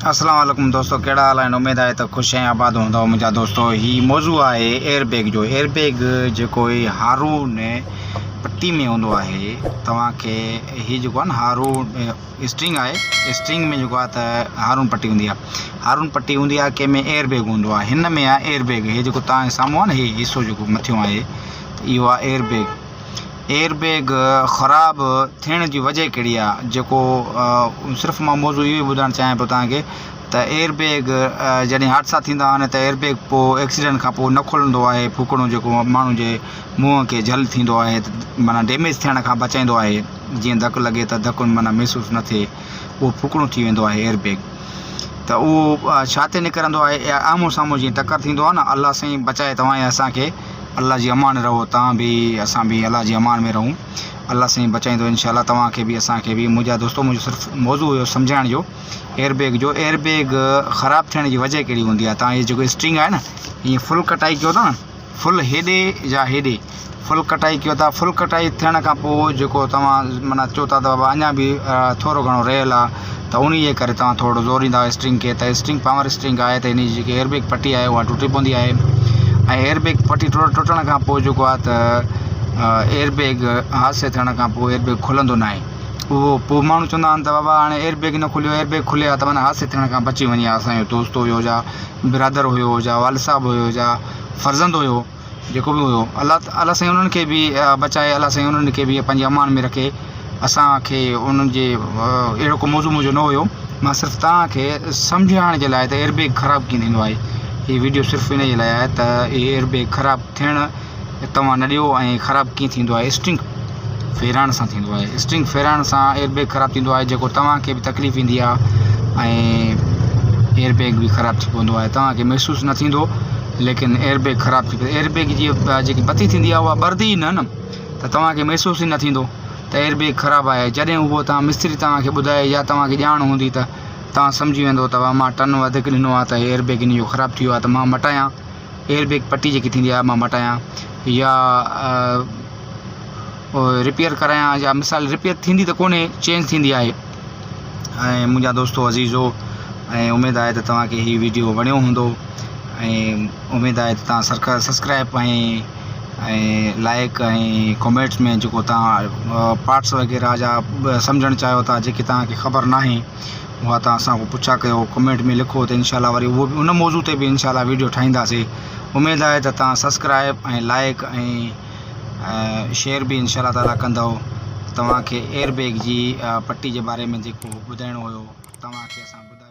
اسلام عليڪم دوستو ڪهڙا حال آهن اميد آهي ته خوش ۽ آباد هوندؤ منهنجا دوستو هي موضوع آهي ايئر بيگ جو ايئر بيگ جيڪو هي هارون پٽي ۾ هوندو آهي توهان کي هي جيڪو آهي نه هارون اسٽرنگ آهي اسٽرنگ ۾ جيڪو آهي ته هارون پٽي هوندي آهي هارون پٽي هوندي آهي ڪنهن ۾ ايئر بيگ هوندو آهي هن ۾ آهي ايئر بيگ هي جيڪو توهان جي سامهون آهي نه هي حصو جيڪو مٿيون آهي اهو آهي ايئر بيگ ايئر بيگ خراب ٿيڻ جي وجه ڪهڙي آ جيڪو صرف مان موضوع اهو ئي ٻڌائڻ چاهيان پيو توهان کي ته ايئر بيگ جڏهن حادثا ٿيندا آهن ته ايئر بيگ پوء ايڪسيڊنٽ کان پوء نه کلندو آهي ڦوڪڻو جيڪو ماڻهو جي منهن کي جهل ٿيندو آهي معنيٰ ڊيميج ٿيڻ کان بچائيندو آهي جيئن ڌڪ لڳي ته ڌڪ معنيٰ محسوس نه ٿئي اهو ڦوڪڻو ٿي ويندو آهي ايئر بيگ ته اهو ڇا تي نڪرندو آهي يا آمهون سامهون جيئن ٽڪر ٿيندو آهي نه الله سائين بچائي توهان ۽ اسان کي الله جي امان رهو توهان به اسان به الله جي امان ۾ رهون الله سائين بچائيندو انشاء الله توهان کي به اسان کي به منهنجا دوستو منهنجو صرف موضوع هيو سمجهائڻ جو ايئر بيگ جو ايئر بيگ خراب ٿيڻ جي وجه ڪهڙي هوندي آهي توهان هي جيڪو اسٽرنگ آهي نه هيئن فل ڪٽائي ڪيو ٿا نه فل هيڏي يا هيڏي فل ڪٽائي ڪيو ٿا فل ڪٽائي ٿيڻ کان پوء جيڪو توهان معنيٰ چئو ٿا ته بابا اڃا به ٿورو گهڻو رهيل آهي ته انهي جي ڪري توهان ٿورو زور ڏيندا اسٽرنگ کي ته اسٽرنگ پاور اسٽرنگ آهي ته انهي جي جيڪي ايئر بيگ پٽي آهي اها ٽٽي پوندي آهي ۽ ايئر بيگ پٽي ٽٽڻ کان پوء جيڪو آهي ته ايئر بيگ حادثي ٿيڻ کان پوء ايئر بيگ کلندو ناهي اهو پوء ماڻهو چوندا آهن ته بابا هاڻي ايئر بيگ نه کليو ايئر بيگ کلي ها ته معنيٰ حادثي ٿيڻ کان بچي وڃي ها اسان جو دوست هيو يا برادر هيو يا والد صاحب هيو يا فرزند هيو جيڪو به هيو الله الله سائين انهن کي به بچائي الله سائين انهن کي به پنهنجي امان ۾ رکي اسان کي انهن جي اهڙو ڪو موضوع منهنجو نه هيو مان صرف توهان کي سمجهائڻ جي لاء ته ايئر بيگ خراب ڪيئن ٿيندو آهي هي ويڊيو صرف ان جي لاء آهي ته هي ايئر بيگ خراب ٿيڻ توهان نه ڏيو ۽ خراب ڪيئن ٿيندو آهي اسٽرنگ ڦيرائڻ سان ٿيندو آهي اسٽرنگ ڦيرائڻ سان ايئر بيگ خراب ٿيندو آهي جيڪو توهان کي به تڪليف ايندي آهي ۽ ايئر بيگ به خراب ٿي پوندو آهي توهان کي محسوس نه ٿيندو ليڪن ايئر بيگ خراب ٿي ايئر بيگ جي جيڪي بتي ٿيندي آهي اها ٻردي ئي نه نه ته توهان کي محسوس ئي نه ٿيندو ته ايئر بيگ خراب آهي جڏهن اهو توهان مستري توهان کي ٻڌائي يا توهان کي ڄاڻ هوندي ته توهان سمجهي ويندو ته مان ٽن وڌيڪ ڏنو آهي ته ايئر بيگ ان جو خراب ٿي ويو آهي ته مان مٽايان ايئر بيگ پٽي جيڪي ٿيندي آهي مان مٽايان يا رپيئر ڪرايان يا مثال رپيئر ٿيندي ته ڪونهي چينج ٿيندي آهي ۽ منهنجا دوستو عزيزو ۽ اميد آهي ته توهان کي هي ويڊيو وڻيو هوندو ۽ اميد آهي ته توهان سرڪار سبسڪرائب ۽ ۽ لائڪ ۽ ڪمينٽس ۾ جيڪو توهان پارٽس وغيره جا سمجهڻ چاهيو ٿا جيڪي توهان کي خبر ناهي اها توهان اسان کان پڇا ڪيو ڪمينٽ ۾ لکو ته انشاء الله وري اهو به ان موضوع تي به انشاء الله ويڊيو ٺاهينداسي اميد آهي ته توهان سبسڪرائب ۽ لائڪ ۽ شيئر به انشاء الله تعالي ڪندؤ توهان کي ايئر بيگ جي پٽي جي باري ۾ جيڪو ٻڌائڻو هيو توهان کي اسان ٻڌايو.